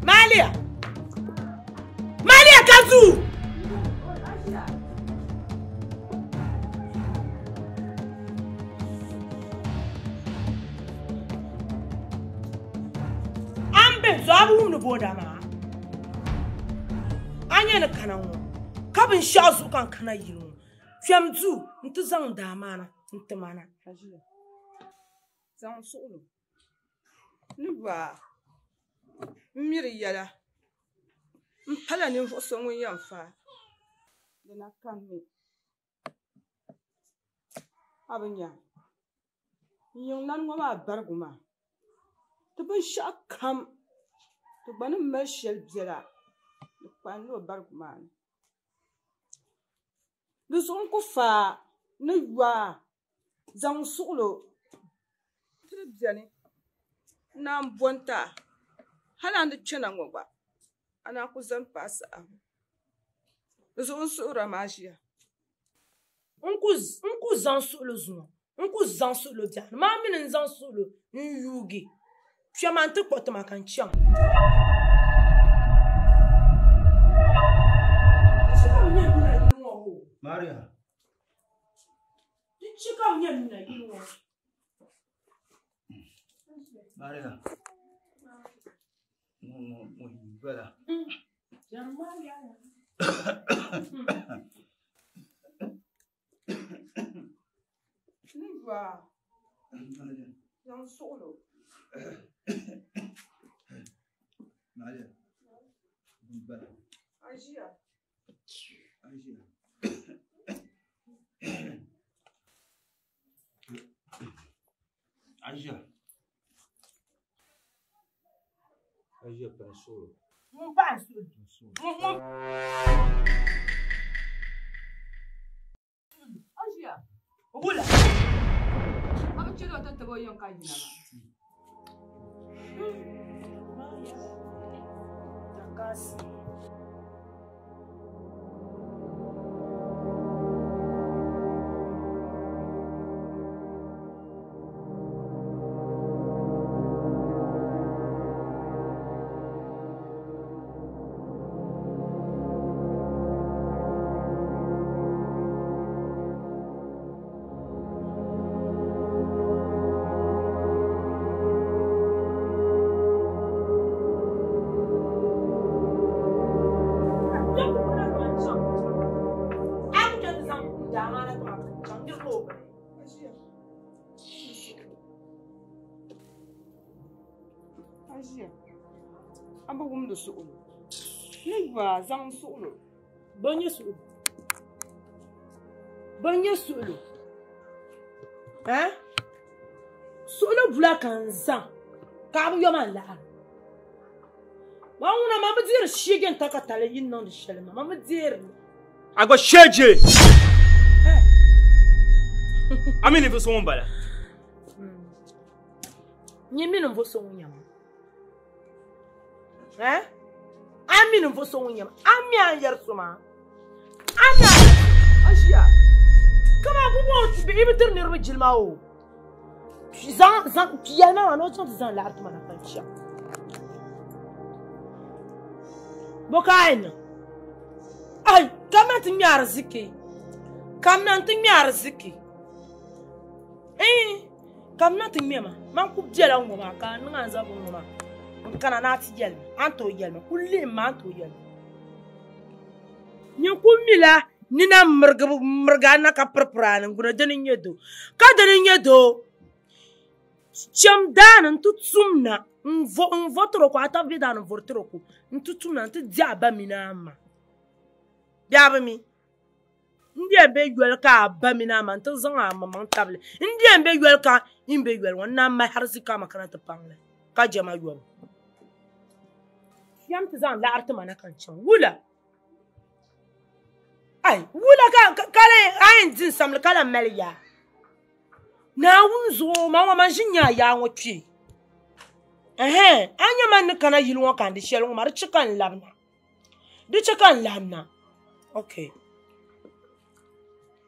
Malia! Malia Kazu! Ambe zabu wumni boda maa. A nyɛ ni kana ŋɔ ka binshaɣu zuɣu ka n kana yili ŋɔ kpɛm duu n ti zaŋ daa maana n ti mana. Zaŋ suɣulo ni waa n miri yɛla n pala ninvuɣu so ŋun yɛn faa di na kanmi a bi nya n yiŋ nani ŋɔ maa barigu maa ti binshaɣu kam ti gba ni mali shɛli biɛla di kpalinla o barigu maa ni di zuɣu n ku faa ni yoa zaŋ suɣulo tiri biɛni n naan bonta hali a ni kpɛna ŋɔ gba a naan ku zani paai saha di zuɣu n suhura maa ʒiya. N ku zaŋ suɣulo zuŋɔ n ku zaŋ suɣulo biɛɣuni maa mini n zaŋ suɣulo n yuugi kpɛma n ti kpuɣi tima ka n chaŋ. Maria. Di chɛ ka bɛ nyɛ nina yili ŋɔ. Maria. Bala. Ni yoa zaŋ suɣulo. Maria. Bala. A ʒiya. A ʒiya. A ʒiya. A ʒiya pahi suɣulo. Ŋun pahi suɣulo. Ŋun A ʒiya. Wula. A bi chɛli o ti tabi o yiŋ ka yina maa. Takasi. A ʒiya. A bi wumdi suɣulo. Ni yoa zaŋ suɣulo. Bɔ nyɛ suɣulo? Bɔ nyɛ suɣulo? Suɣulo bula ka n zaŋ ka a bi yɔ ma n laɣiri. Ma ŋuna ma bi deeri sheege n ta ka tali yi niŋdi shɛli maa ma bi deeri li. A gba sheege! A mi ninvuɣu so ŋun bala. Nyini mi ninvuɣu so ŋun nyɛ ma. Eh? A mi ninvuɣu so ŋun nyɛ ma. A mi a ni yɛri so maa. A mi a Aʒiya. Kama bubu yi bi tiri niriba jilima o. Zaŋ zaŋ yɛli ma maa ni o chaŋ ti zaŋ laɣiri ti ma na ka n chaŋ. Bo ka a yɛn niŋ? Ai, kamina ti ŋmɛ ariziki. Kamina n ti ŋmɛ ariziki. Eh, kamina ti ŋmɛ ma. Man ku bela ŋɔ maa ka a niŋ a ni zaŋ bini ŋɔ maa n kana ni a ti yɛli ma. A ni tooi yɛli ma. Ku lihim ma a ni tooi yɛli ma. Nyin ku mila nina mirigi mirigi a na ka piripiri a niŋgbuna dini n-nyɛ doo. Ka dini n-nyɛ doo. Cham daani n-ti tum na n vo tiri o ko a tabi be daani n vori tiri o ko n-ti tum na n-ti di a ba mini a ma. Bɛ a bi mi. N di yɛn be yoli ka a ba mini a ma n-ti zaŋ a maŋmaŋ tabili. N di yɛn be yoli ka n be yoli ŋɔ n naan mali arizika ma kana ti paŋ li ka jɛma yɔbu. Yɛm ti zaŋ laɣiri ti ma na ka n chaŋ. Wula? Ai, wula ka ka a yɛn di n samli ka lan mali yaa? Naawuni zuɣu ma ŋɔ man ʒi nya a yaa ŋɔ kpe. Ɛhɛn, a nya man ni kana yili ŋɔ ka n di shɛli ŋɔ maa, di chɛ ka n labina. Di chɛ ka n labina. Okay.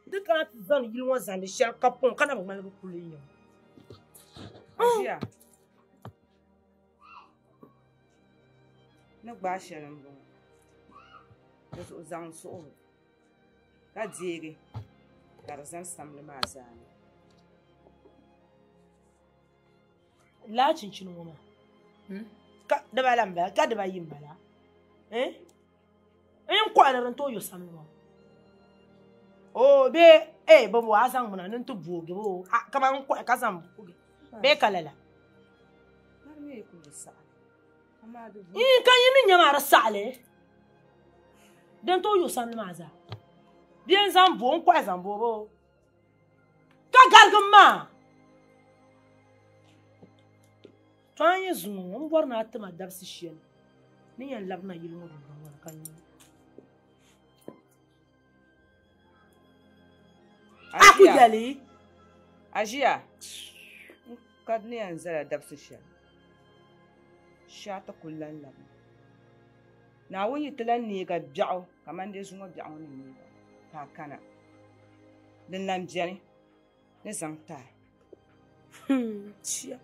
Di kana ti zani yili ŋɔ zandi shɛli ka pɔŋ ka na bi ŋmaligi kuli n yiŋa. Aʒiya. Ni gbaai shɛli m-bɔŋɔ. Di zuɣu zaŋ suɣuri ka deegi ka di zani samli maa zaa ni. Laa chinchini ŋɔ maa, ka dibala m-bala ka dibayi m-bala n kɔɣili din tooi yo samli maa. Oo bee ee bɛ bo a zaŋ mi na ni n ti boogi bee kaman n kɔhi ka zaŋ boogi bee ka lala. Ka yi ni nya maa di saɣili din tooi yo samli maa zaa. Bee n zaŋ bo n kɔhi zaŋ bo boo ka garigim maa. To a nyɛ zuŋɔ ŋɔ n bɔri ni a ti ma dabisi shɛli ni yɛn labina yili ŋɔ dundɔŋ ŋɔ ni ka nyɛ. A ku yɛli. Aʒiya, n ka ni yɛn zala dabisi shɛli, shee a ti ku lan labina. Naawuni yi ti lan neega biɛɣu kamani dee zuŋɔ biɛɣu ŋɔ ni neega ka a kana. Din lan beni ni zaŋ ti a. Chia.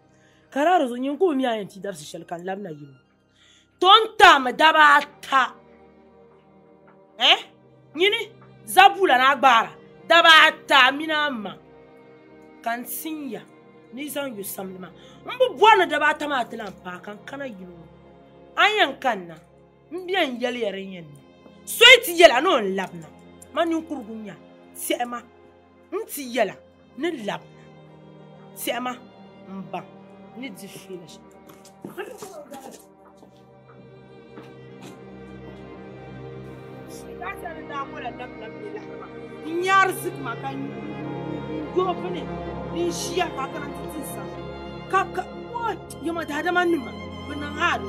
Ka daa di zuɣu nyin ku bi mi a yɛn ti dabisi shɛli ka n labina yili ŋɔ. To n taami daba ata. Eh? Nyini zabula na gbaara daba ata mini a ma ka n tin ya ni zaŋ yu samli maa. N bi bɔri ni daba ata maa ti lan paai ka n kana yili ŋɔ. A yɛn kanna n bɛn yɛli ya din yɛn niŋ. So yi ti yɛla ni o n labina ma ninkurigu nya tiɛhi ma n ti yɛla ni labina tiɛhi ma n baŋ ni di fiila shɛli. N nyaari zikima ka n yo bini n ʒiya ka a kana ti ti n sani ka ka yɛma daadama nima bi niŋ a ni.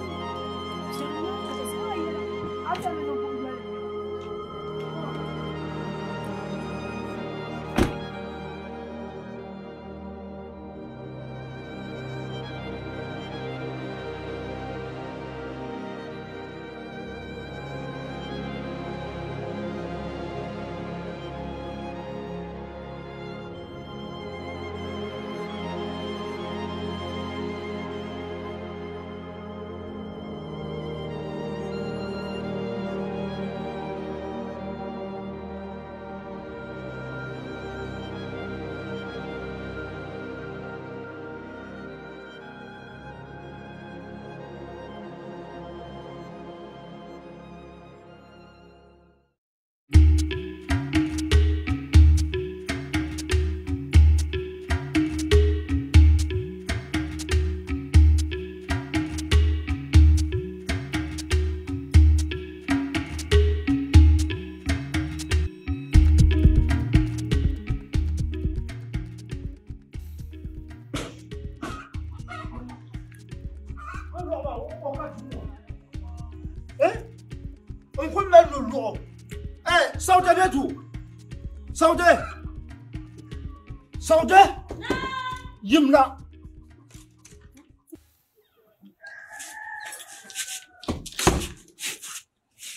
Saude! Saude! Yimna!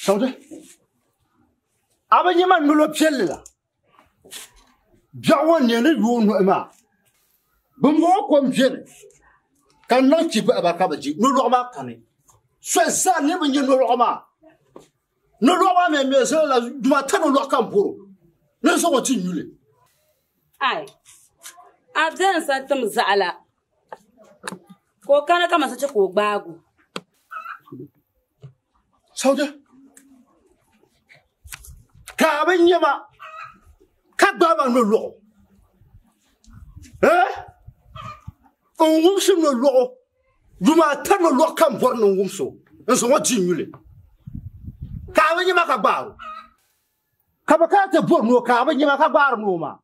Saude a bi nyɛ ma nolo piɛlli la biɛɣu ŋɔ n-neei ni yooi nuhi maa bɛmbɔŋɔ kom beni ka n niŋ chi bahi ba ka bɛ di nolɔɣu maa kani soli zaa niriba nyɛ nolɔɣu maa nolɔɣu maa mi mi zala la duma ata nolɔɣu ka n bɔro ni n zaŋ o ti nyuli. Ai, a beni sa tim zaɣa la ka o kana kaman so chɛ ka o gbaag o. Saude, ka a bi nya ma ka gbaai ma nolɔɣu? Eh? N wumsi nolɔɣu, yuma ata nolɔɣu ka n bɔri ni n wumsi o, n zaŋ o di nyuli. Ka a bi nya ma ka gbaar o? Ka bɛ kana ti bɔri noo ka a bi nya ma ka gbaari noo maa?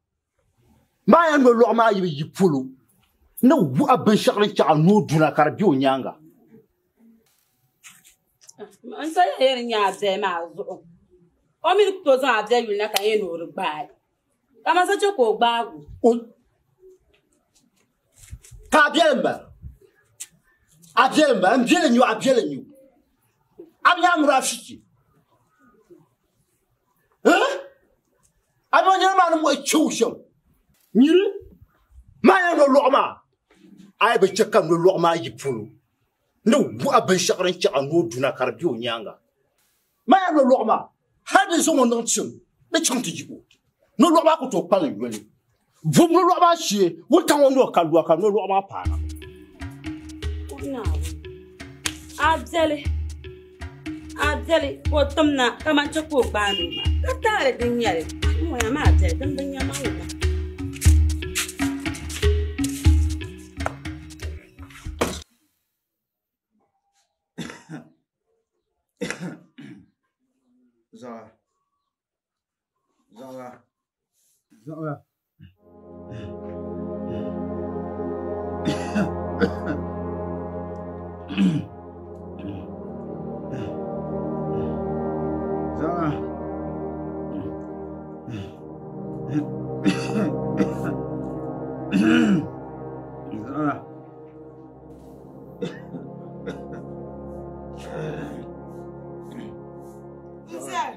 Maa ya nolɔɣu maa yi bi yi polo, n ni wuhi a binshɛɣu din chaɣ a noo duna ka di be o nyaaŋa. N sa ya yɛli nya a biɛli maa zuɣu. O mi ni ku tooi zaŋ a biɛli yuli na ka n yɛn ni o di gbaai. Kaman so chɛ ka o gbaag o. Ka a biɛli m-bala? A biɛli m-bala? M biɛli n-nyɛ o, a biɛli n-nyɛ o. A bi nya a muraafichi? A bi nyɛla maa ni mɔhi chɛ o shɛm. Nyini maa ya nolɔɣu maa, a yi bi chɛ ka nolɔɣu maa yi polo, ni wuhi a binshɛɣu din chɛ a ni o duna ka di be o nyaaŋa. Maa ya nolɔɣu maa, hal di zaŋ o niŋ tim ni chaŋ ti yih o. Nolɔɣu maa ku tooi kpalim yoli. Vum nolɔɣu maa shee, wuntaŋ o noo ka lua ka nolɔɣu maa paana. A biɛli, a biɛli ka o tim na kaman chɛ ka o gbaai noo maa, ka taali din nyɛli, n-ŋɔya maa biɛli din bi nya ma ŋɔ. Zaɣa. Zaɣa. Zaɣa. Zaɣa. Zaɣa.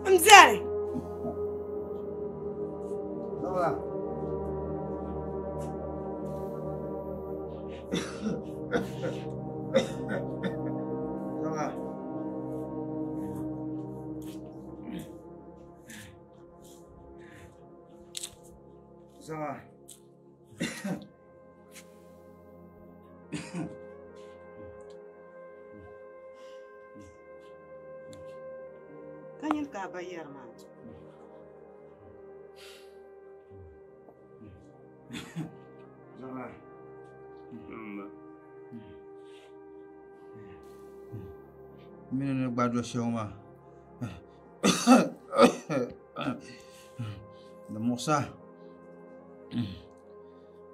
N biɛri. Zaɣa. Ka nyini ka a ba yɛri maa? Zaɣa. Mini ni gba do shɛŋa maa. Di muɣisa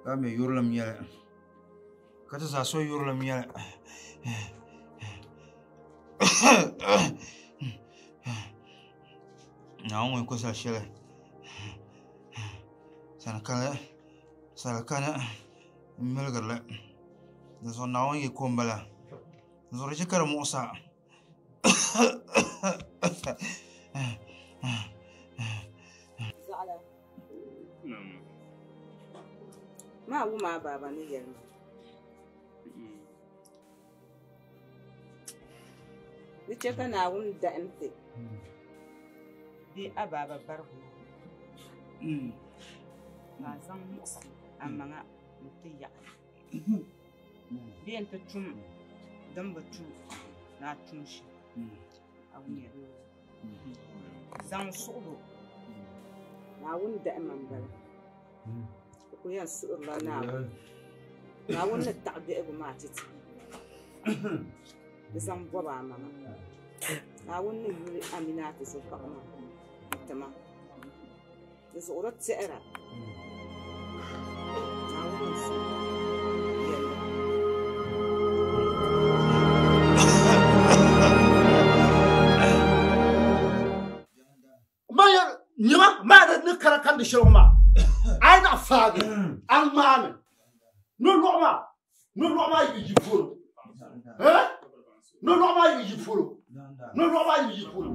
ka mi yurilim nyɛli ka ti zaa so yurilim nyɛli Naawuni ŋun ku zali shɛli sani kani n miligirili dinzuɣu Naawuni yiko n bala dinzuɣu di chɛ ka di muɣisa. Zaɣila. Maa wum a baaba ni yɛli ma. Di chɛ ka Naawuni dahim ti bee a baaba barigu maa ka a zaŋ muɣisi amaŋa nti yaɣi bee nti tum din bi tu ni a tum shɛm, a wumiya. Zaŋ suɣilo Naawuni dahima m-bala. Ti kul yɛn suhirila Naawuni. Naawuni ni taɣi biɛhigu maa ti ti di zaŋ bɔb a maŋa. Naawuni ni yuli a mini a tuzopaɣ maa n-ti ma. Di zuɣu di tɛhira. Naawuni n-su yɛlli. Ma yɛli, Nyama, maa di ni kara kandi shɛli ŋɔ maa, a yi naɣ faagi a ŋmaami nolɔɣu maa, Nolɔɣu maa yi yi polo. Eh? Nolɔɣu maa yi yi polo. Nolɔɣu maa yi yi polo.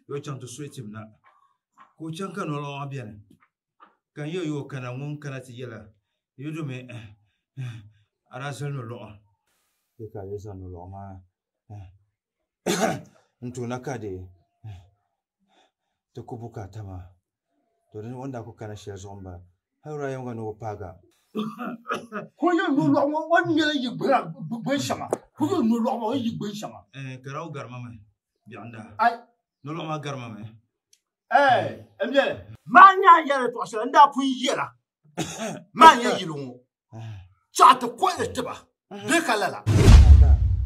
Yo chang to sweet him na. Ko chang ka no lo abian. Kan yo yo kana ngun kana ti yela. Yo do me ara sel no lo. Ye ka yo sa no lo ma. Ntu na ka de. To ko buka tama. To den wanda ko kana shel zomba. Ha ra yo ga no paga. Ko yo no lo wo nyele yi gbera gbe shama. Ko yo no lo wo yi gbe shama. Eh kara o garma me. Bianda. Ai no lo ma garma me. Eh, emye. Ma nya yele to se nda pun yela. Ma nya yilungo. Cha to ko le tiba. Be kala la.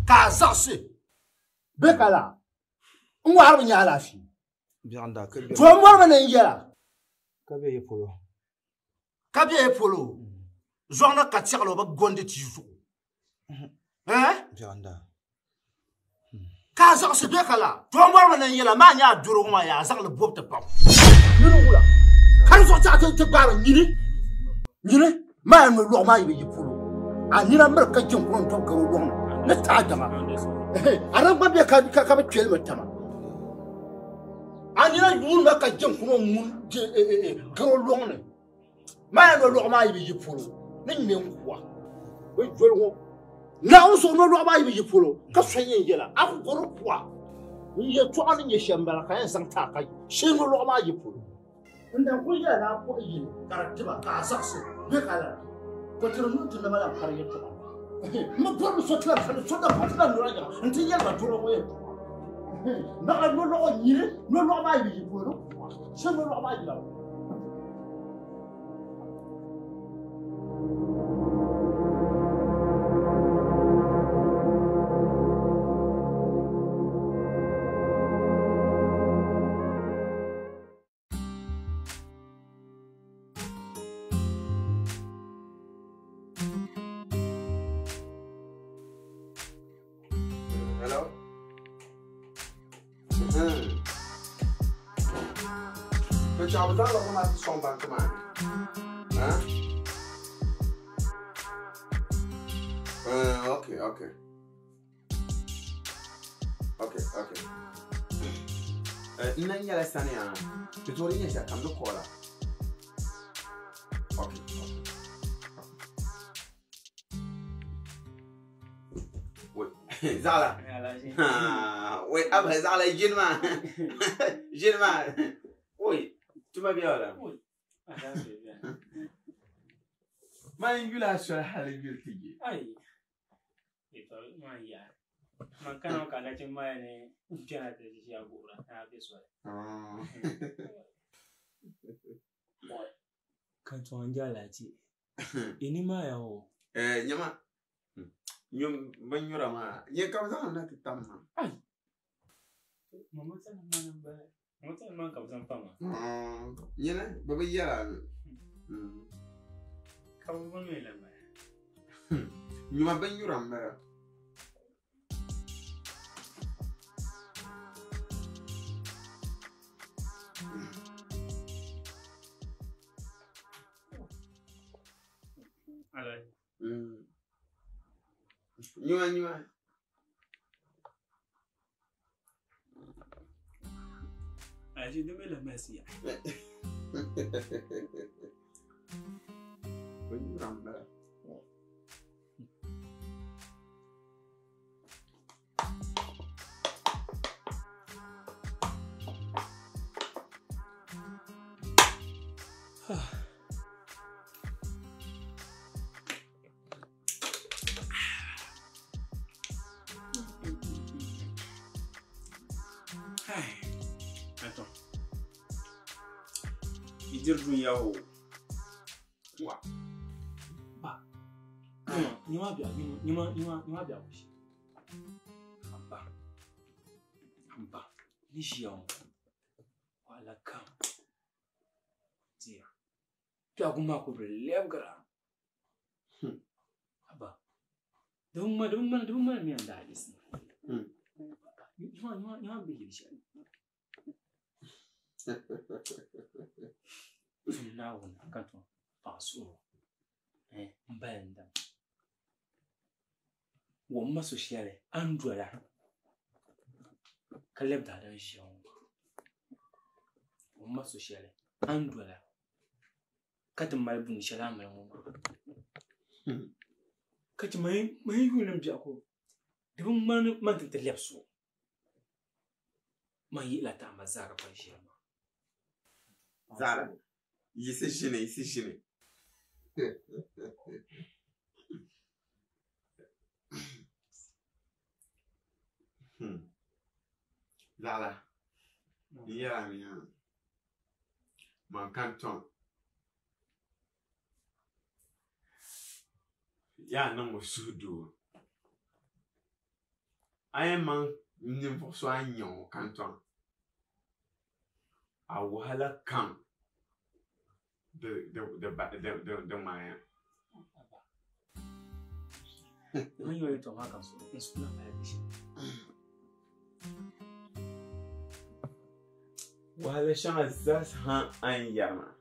Ka za se. Be kala. Ngwa har nya la fi. Bianda ke be. To mo ma ne yela. Ka be ye polo. Ka be ye polo. Zona ka tiaglo ba gonde ti zu. Eh? Bianda. Ka za se be kala. To mo ma ne yela ma nya duro ma ya za le bob te pam. Ni wula. Kan so ta te gbaro nyini. Nyini ma no lo ma yi polo. A nina mer ka jin kon to garo lo na ta dama. Aran ba be ka ka ba twel matama. A nina yun ma ka jin kon mun je garo lo ne. Ma no lo ma yi polo. Ni me kwa. We jol wo. Na o so no lo ma yi polo. Ka so yin yela. A ku goro kwa. Ni ye to an ye shembala ka yan san ta ka. She no lo ma yi polo. Nda ko ya na ko yi karatiba ka sakse be kala ko tiro nu tinna mala kar yeto mo por so tla fa so da fa tla no ra nti yel ba toro ko yeto na no lo nyire no lo ma yi ko no she no lo ma yi la. Hello? But y'all was all over my song back to mine. Huh? Okay, okay. Okay, okay. Nanya sania. Tutori nyesha kam do kola. Okay, okay. Wait, Zala. Wait, Abba Zala Jinma. Jinma. Oui, tu vas bien là. Oui. Man yula sura hal yul tigi. Ai. Ito man ya. Man kana kana cin mai ne jana ta ji ya gora na be so. Ah. Kan to an jala ci. Ini ma ya o. Eh nyama. Nyum ban yura ma. Ye kam zan na ti tamma. Ai. Mama ta man ba. Mama ta man kam zan fama. Ah. Yena baba yara. Kam ban me la ma. Nyuma binnyura m-bala. Nyuma nyuma. Alhaji di mi la masi ya. Binnyura m-bala. Attends. Idiri dunya o. Wa. Ba. Nyuma biya, nyuma nyuma nyuma biya kushi. Hamba. Hamba. Ni ʒiya ŋɔ. Wahala kam. Diya. Biɛhigu maa ku bi lɛbigira. Haba. Di bi ŋmani di bi ŋmani mi n daa yiɣisi. Nyuma nyuma nyuma bi yili shɛli. Tum Naawuni ka tom paɣa suhu n balinda wumma so shɛli a ni dola ka lɛbi daadam ʒiya ŋɔ wumma so shɛli a ni dola ka ti mali buni shɛli a mali ŋɔ maa ka chɛ man yi yuuni n biɛhigu di bi ŋmani man ti lɛbi so man yihila taɣama zaa ka pa ʒiya maa. Zara, yisi ʒini, yisi ʒini. Zara, n yɛla mi ha. Man kan tɔŋ. Yaa niŋ o suhudoo. A yɛn maŋ ninvuɣ so a ni nya o kan tɔŋ. A wahala kam di ŋmaaya. Man yɛli yɛltɔɣa maa ka n suhu na pali di shɛm. Wahala shɛŋa zaa ha a ni yɛri maa,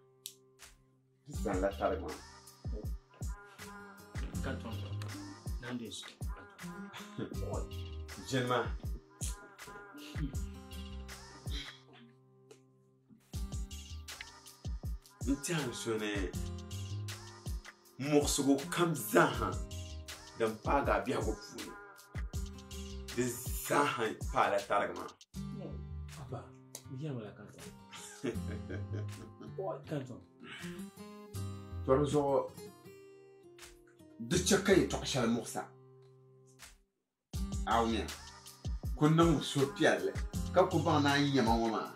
di zanila tarigi maa. Ka tɔŋ naan su ka tɔŋ. Jini maa. N tɛhi so ni muɣisigu kam zaaha din paagi a biɛhigu puuni di zaaha paala tarigi maa. Abba, bi yɛrimi la kan tɔŋ. Kan tɔŋ. To di zuɣu di chɛ ka yɛltɔɣa shɛli muɣisa. A wumya ku niŋ suhupiɛlli ka ku baŋ ni a nyama ŋɔ maa.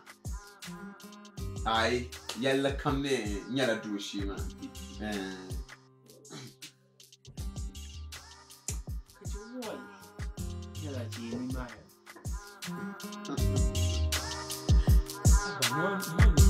Ai, yɛlli kam mi nyɛla dooshee maa. Ka chɛ wɔyi nyɛla jeeni maa ya. Abba, nyama mi.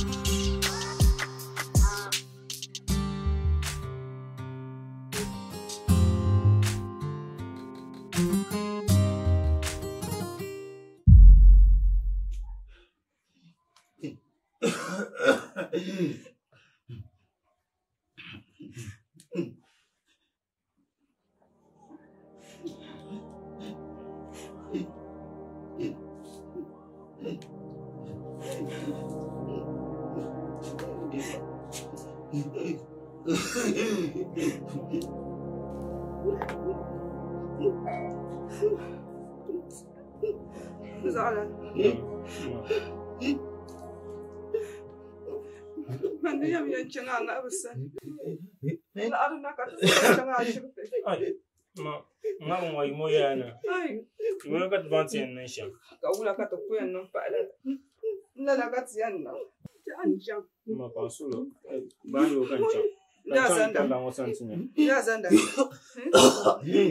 Zara. Man di yɛm yɛn chaŋ a ŋahibu sani. Laɣiri na ka ti chaŋ a shibiti. Ai, ma, ŋahibu ŋɔ yimo yɛla na. Ai. Yimo ka ti baŋ ti yɛn niŋ shɛm. Ka wula ka ti ku yɛn niŋ pahi lala. Lala ka ti yɛn niŋ. Ti a ni chaŋ. Ma paɣa sulo, baani o ka n chaŋ. Nda zanda. Ka chaŋ ŋɔ sani ti nya. Nda zanda.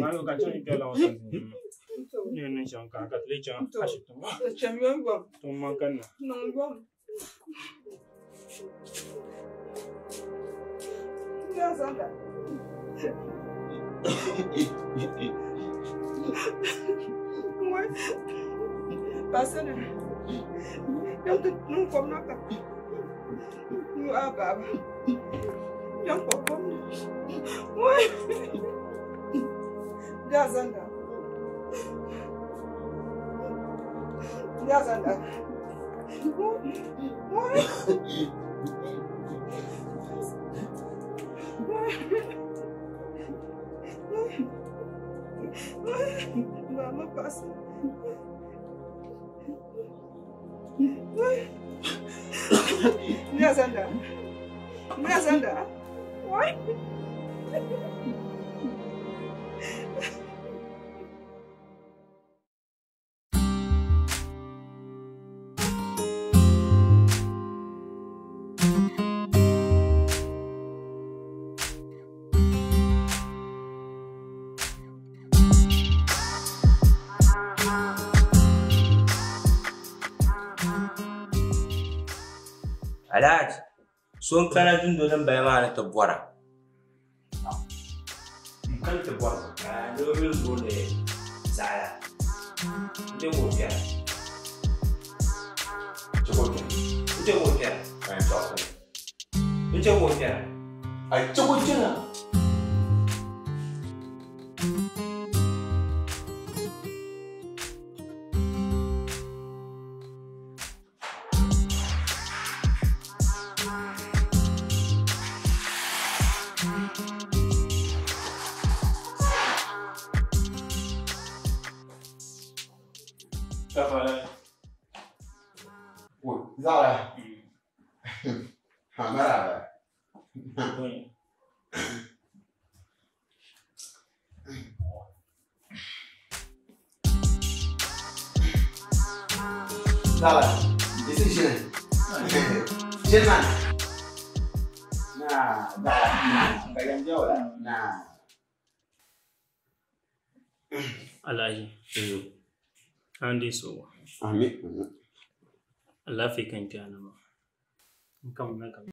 Baani o ka chaŋ kpɛla ŋɔ sani ti nya. Ni yɛn niŋ shɛm ka ti lee chaŋ ashibiti ŋɔ. Ti cham yom yom. Tum man kanna. Niŋ yom. Nda zanda. Wai. Pasana. Yang tu nung kom na ka. Nyu a baba. Yang ko kom ni. Wai. Ya zanda. Ya zanda. Wai. Mama pasa. Mira Zanda. Mira Zanda. Why? Alhaji, so n kana dundo din bala maa ni ti bɔra. N kani ti bɔra ka doo mini booni zaɣila n ti ka o kpɛra. N ti ka o kpɛra. N ti ka o kpɛra. Ai, chɛ ka o kpɛra. Zara. Marhaba. Zara, this is Jen. Jen man. Nah, Zara. Nah. Alhaji. An dai so. Amin. Allah fi kan kiyana ma. Kam na kam.